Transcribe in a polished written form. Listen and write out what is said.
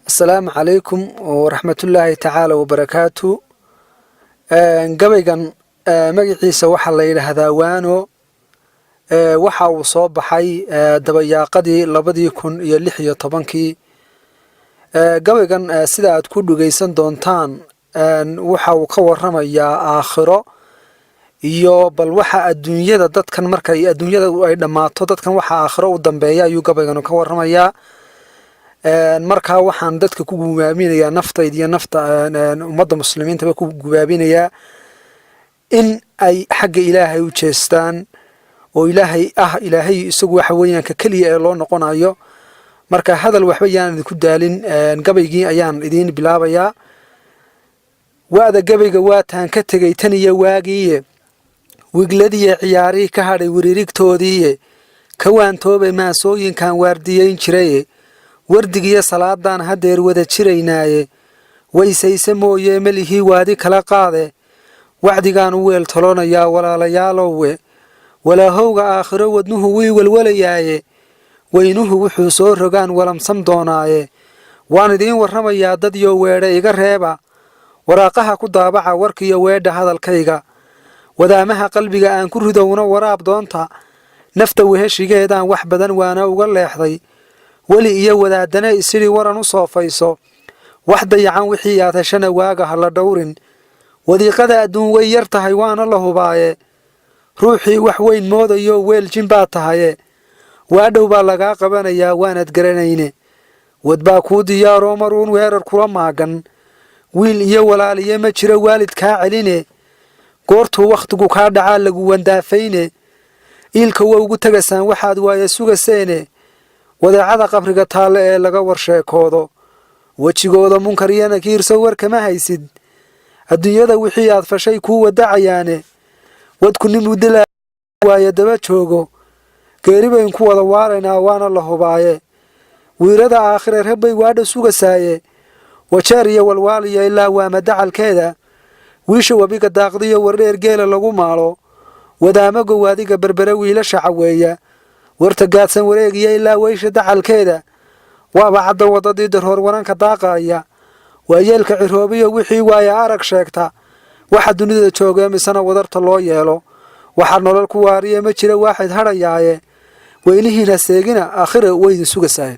Asalaamu calaykum waraxmatullaahi tacaala wabarakaatu. Gabaygan magaciisa waxaa la yidhaahdaa Waano. Waxa uu soo baxay dabayaaqadii 2016-kii. Gabaygan, sida aad ku dhegeysan doontaan, waxa uu ka waramayaa aakhiro iyo bal waxa adduunyada dadkan, markay adduunyada ay dhammaato, dadkan waxa aakhiro u dambeeya ayuu gabaygan ka waramayaa. Markaa waxaan dadka ku gubaabinayaa, naftayda iyo nafta ummadda muslimiintaba ku gubaabinayaa, in ay xagga Ilaahay u jeestaan oo Ilaahay ah, Ilaahay isagu waxa weeyaan ka keliya ee loo noqonayo. Marka hadal waxba yaan idinku daalin, gabaygii ayaan idiin bilaabayaa. Wa'da gabayga waataan ka tegey tan iyo waagiiye, wigladiyo ciyaarihii ka hadhay wiriirigtoodiiye, ka waantoobay maansooyinkan waardiyeyn jiraye, wardigiyo salaadaan haddeer wada jiraynaaye, waysayse mooyee melihii waadi kala qaade, wacdigaan u weel tolanayaa walaalayaalowe, walaahowga aakhiro wadnuhu wii welwalayaaye, weynuhu wuxuu soo rogaan walamsam doonaaye, waan idiin warramayaa dadyo weedhe iga reeba, waraaqaha ku daabaca warkiyo weedha hadalkayga, wadaamaha qalbiga aan ku ridowna waraab doonta, nafta weheshigeedaan wax badan waana uga leexday, weli iyo wadaadana isidhi waran u soofayso, wax dayacan wixii aad heshana waaga ha la dhowrin, wadiiqada adduun way yar tahay waana la hubaaye, ruuxii wax weyn moodayo weel jin baa tahaye, waadhow baa lagaa qabanayaa waanad garanayne, wad baa kuu diyaaroo maruun weerar kula maagan, wiil iyo walaaliye ma jiro waalid kaa celine, goortuu wakhtigu kaa dhacaa lagu wandaafayne, iilka wa ugu tegasaan waxaad waaya sugaseene, wadeecada qabriga taalle ee laga warsheekoodo, wejigooda munkar iyo nakiirso war kama haysid, adduunyada wixii aad fashay kuu wadacayaane, wadku nin muddo waaya daba joogo, geeri bayn ku wada waaraynaa waana la hubaaye, wiirada aakhire rabbay waadha sugasaaye, wajeer iyo walwaaliyo ilaa waama dacalkeeda, wiisha webiga daaqdiyo wardheer geela lagu maalo, wadaamo gowaadiga berbere wiilasha caweeya, warta gaadsan wareegiya ilaa weysha dacalkeeda, waaba cadda wadadii daroor waranka daaqaaya, waayeelka ciroobiyo wixii waaya arag sheegta, waxa dunida joogee misena wadarta loo yeelo, waxaa nolol ku waariya ma jira waaxid hadhayaaye, weynihiina seegina aakhira weydin sugasaaye.